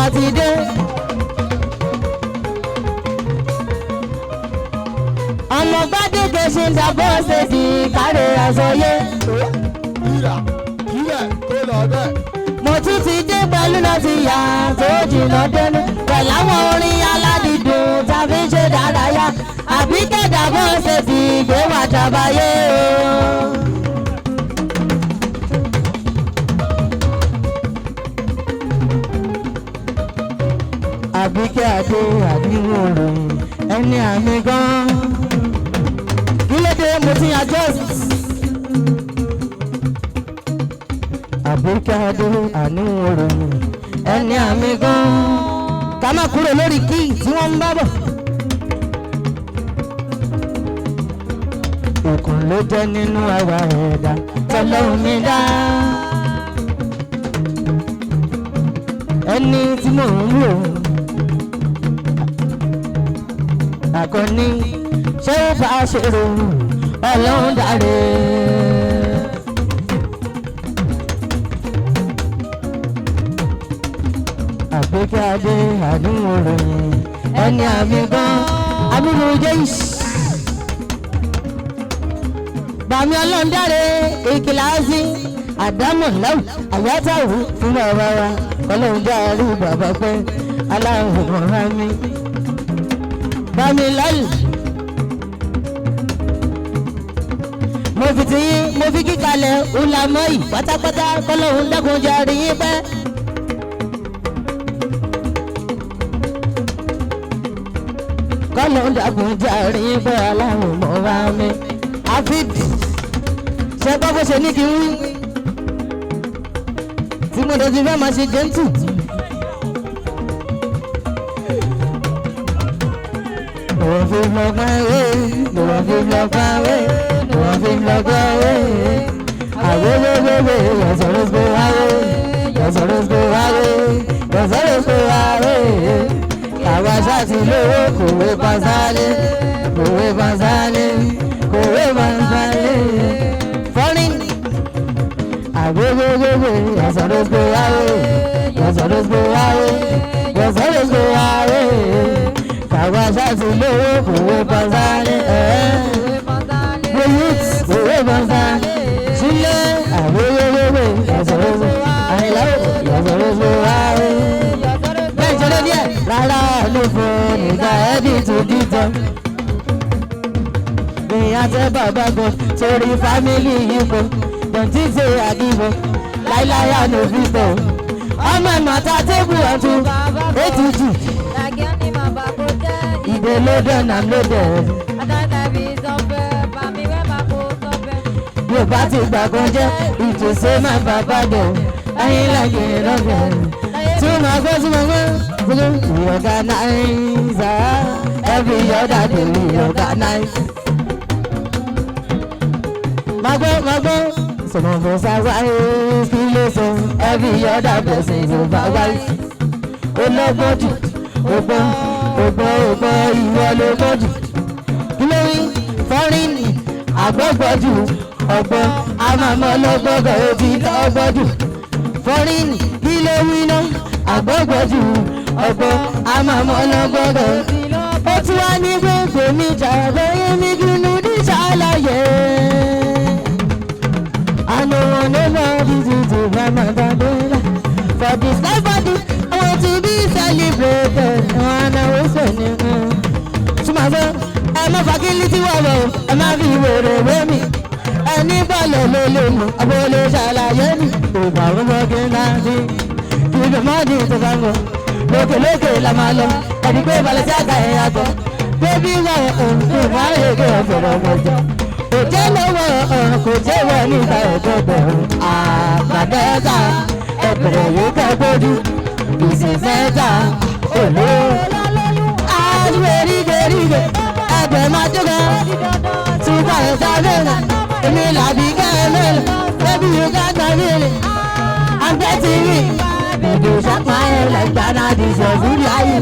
Àti dé. Ọmọ gbadege ṣe ń dàbọ̀ ṣe di kárẹ̀ àsọyé. Ìrà kílẹ̀ kó lọ bẹ́ẹ̀. Mo tún ti dé pẹ̀lú láti yà tó jìnnà dénú. Pẹ̀lú àwọn orin aládìdùn tàbí ṣe dárayá. Àbí kẹ̀dà bọ́ ṣe ti gbé wà tàbáyé o. Àbíkẹ́ àdé àdínwó ròyìn ẹni àmì gan-an. Kí ló dé mo ti adjust? Àbíkẹ́ àdé àníwó ròyìn ẹni àmì gan-an. Ká má kúrò lórí kíì tí wọ́n ń bá bọ̀. Òkun ló jẹ́ nínú àwa ẹ̀dá tọ́lọ́hún mi dá. Ẹni tí mò ń wò àkọ́ní ṣé ó bá ṣe rò ọlọ́run dáre. Àgbékẹ́ adé àdúgbò ròyìn ẹni àmì gan amúlò jẹ́ìsì. Bàmí ọlọ́run dáre ìkìláàsì àdámọ̀ láwù àyátàwù fún bàbá wa ọlọ́run dáre bàbá pẹ́ aláwọ̀ ọ̀rá mi. Bàmí lálù. Mo fi ti yín mo fi kíkalẹ̀ ńlámọ́ yìí pátápátá kọ́lọ́hún dákun jẹ́ rí yín pẹ́. Kọ́lọ́hún dákun jẹ́ rí yín pẹ́ aláwọ̀ mọ́ wá mi. Afid ṣe gbọ́ bó ṣe ní kí n wí tí mo dẹ̀ ti fẹ́ máa ṣe jẹ́ntù. Lọ́wọ́ fi lọ́gbọ́n wé, lọ́wọ́ fi lọ́gbọ́n wé, lọ́wọ́ fi lọ́gbọ́n wé. Àwéwéwéwé, yọ̀sọ̀rọ̀ gbé wáwé, yọ̀sọ̀rọ̀ gbé wáwé, yọ̀sọ̀rọ̀ gbé wáwé. Àwa ṣáàtì lówó kòwé pàṣálé, kòwé pàṣálé, kòwé pàṣálé. Fọ́nrín. Àwéwéwéwé, yọ̀sọ̀rọ̀ gbé wáwé, yọ̀sọ̀rọ̀ gbé wáwé, yọ̀sọ̀rọ̀ gbé wáwé. Àwa ṣáàtì lówó kòwé pàṣálé. The youths kòwé pàṣálé. Sílẹ̀ àwéwéwéwé, yọ̀sọ̀rọ̀ gbé àyìnlá yọ̀sọ̀rọ̀ gbé wáwé. Bẹ́ẹ̀ ṣe ló díẹ̀ rárá ló fún nígbà ẹbí tó dìtọ̀. Ní àtẹ bàbá gan torí fámìlì yìí kò dọ̀tí ṣe àdìbò láíláí àná fi tọ̀. Ọmọ ìmọ̀ta tébù ọ̀tún ètùtù ìdè lódò nà lódò. Yorùbá ti gbà kan jẹ́ ìtòsí máa bàbá dọ̀ ayé láyé lọ́gẹ̀. Tí màá gbọ́ tí màá gbọ́ we organize every other day we organize. Màá gbọ́ màá gbọ́ some of us are wise kí ló sọ every other person is over wise. Ó lọ́gbọ́n jù ó gbọ́n ó gbọ́n ó gbọ́n ìwọ ló gbọ́n jù. Kí ló wí fọ́rìnì àgbọ̀gbọ̀ jù ọ̀gbọ́n a máa mọ lọ́gbọ́gbọ̀ ó ti lọ́gbọ́n jù. Fọ́rìnì kí ló wí náà àgbọ̀gbọ̀ jù ọ̀gbọ́n a máa mọ lọ́gbọ́gbọ̀. Ó tún wá ní gbogbo mi jàgbọ́ yé mi dùnú ní ṣàlàyé. I no want nobody to do my mother For this life body, I want to be celebrated. I wanna waste any Túmọ̀ sọ, ẹ má fagilítì wọ̀ lọ, ẹ má fi wèrè wé mi. Ẹni bọ́ọ̀lù ló lè mú, àbò lè ṣàlàyé mi. Ìgbà wo mọ kí n náà sí? Kí ló mọ́ ní ìtọ́ka ń bọ̀? Lókè lókè la máa lọ, ẹni pé balẹ̀ sí àgbà ẹ̀ yàtọ̀. Bébí wà ọ̀hún, ìwà èké ọ̀fọ̀rọ̀ ọ̀gbọ̀jọ̀. Kò jẹ́ lọ́wọ́ ọ̀hún, kò jẹ́ wọ̀ níta ẹ̀gbọ́gbọ̀n. Àgbàdẹ́ta ẹ̀bẹ̀rẹ̀ yìí kẹ́ gbójú. Ìsìnfẹ́ta òló. Àdúgbò ríge ẹgbẹ́ máa jókòó. Túbọ̀ ẹ̀ sábẹ́nà, èmi làbí kẹ́mẹ́lì. Bébí yóò ká gbàmílì. I'm getting it. Ìdè sápá ẹ̀ lẹ́gbàá náà di sọ̀rọ̀ ayé.